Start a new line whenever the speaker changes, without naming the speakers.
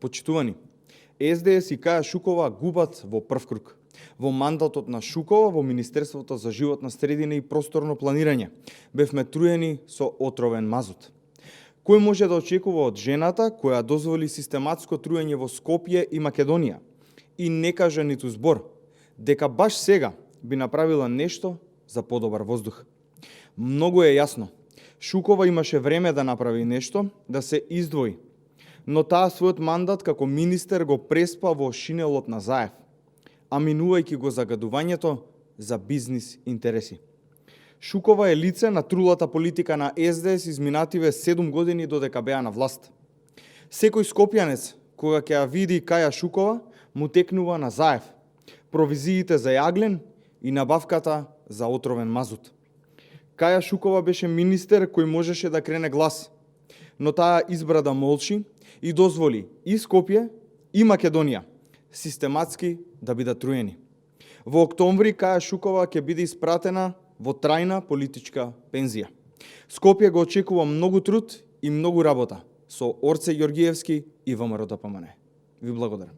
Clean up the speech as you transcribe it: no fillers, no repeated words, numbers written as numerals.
Почитувани, СДС и Каја Шукова губат во прв круг. Во мандатот на Шукова во Министерството за животна средина и просторно планирање бевме труени со отровен мазут. Кој може да очекува од жената која дозволи систематско труење во Скопје и Македонија и не кажа ниту збор дека баш сега би направила нешто за подобар воздух? Многу е јасно. Шукова имаше време да направи нешто, да се издвои, но таа својот мандат како министер го преспа во шинелот на Заев, аминувајќи го загадувањето за бизнис интереси. Шукова е лице на трулата политика на СДС изминативе 7 години додека беа на власт. Секој скопјанец, кога ќе ја види Каја Шукова, му текнува на Заев, провизиите за јаглен и набавката за отровен мазут. Каја Шукова беше министер кој можеше да крене глас, но таа избра да молчи и дозволи и Скопје и Македонија систематски да бидат труени. Во октомври Каја Шукова ќе биде испратена во трајна политичка пензија. Скопје го очекува многу труд и многу работа со Орце Ѓоргиевски и ВМРО ДПМНЕ. Ви благодарам.